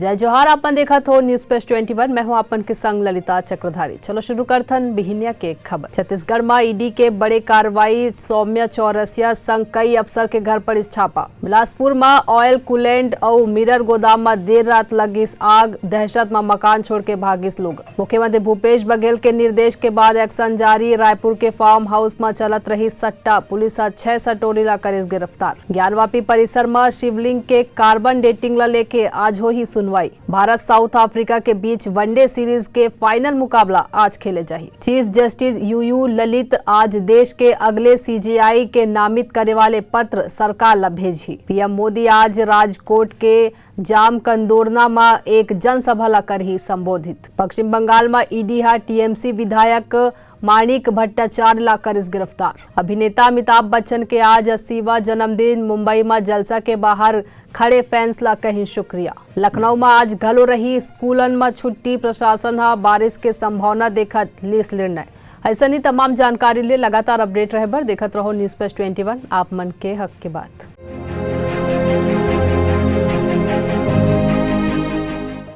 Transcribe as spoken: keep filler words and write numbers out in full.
जय जोहार, आप मन देखत हो News Press twenty one। मैं हूं आप मन के संग ललिता चक्रधारी। चलो शुरू करथन बिहिनिया के खबर। छत्तीसगढ़ म ईडी के बड़े कार्रवाई, सौम्या चौरसिया संग कई अफसर के घर पड़िस छापा। बिलासपुर म ऑयल कूलेंट अउ मिरर गोदाम म देर रात लगिस आग, दहशत म मकान छोड़ के भागिस लोग। मुख्यमंत्री भूपेश बघेल के निर्देश के बाद एक्शन जारी, रायपुर के फार्म हाउस म चलत रही सट्टा, पुलिस ह छह सटोरी ला करिस गिरफ्तार। ज्ञानवापी परिसर म शिवलिंग के कार्बन डेटिंग ला लेके आज होही सुनवाई। भारत साउथ अफ्रीका के बीच वनडे सीरीज के फाइनल मुकाबला आज खेले जाही। चीफ जस्टिस यू यू ललित आज देश के अगले सीजेआई के नामित करे वाले पत्र सरकार ला भेजही। पीएम मोदी आज राजकोट के जाम कंदोरना म एक जनसभा ला करही संबोधित। पश्चिम बंगाल म ईडी ह टीएमसी विधायक माणिक भट्टाचार्य ला करिस गिरफ्तार। अभिनेता अमिताभ बच्चन के आज अस्सीवां जन्मदिन, मुंबई म जलसा के बाहर खड़े फैंस ला कही शुक्रिया। लखनऊ म आज घलो रही स्कूलन म छुट्टी, प्रशासन ह बारिश के संभावना देखत लिस निर्णय। अइसन ही तमाम जानकारी ले लगातार अपडेट रहे बर देखत रहो News Press twenty one, आप मन के हक के बात।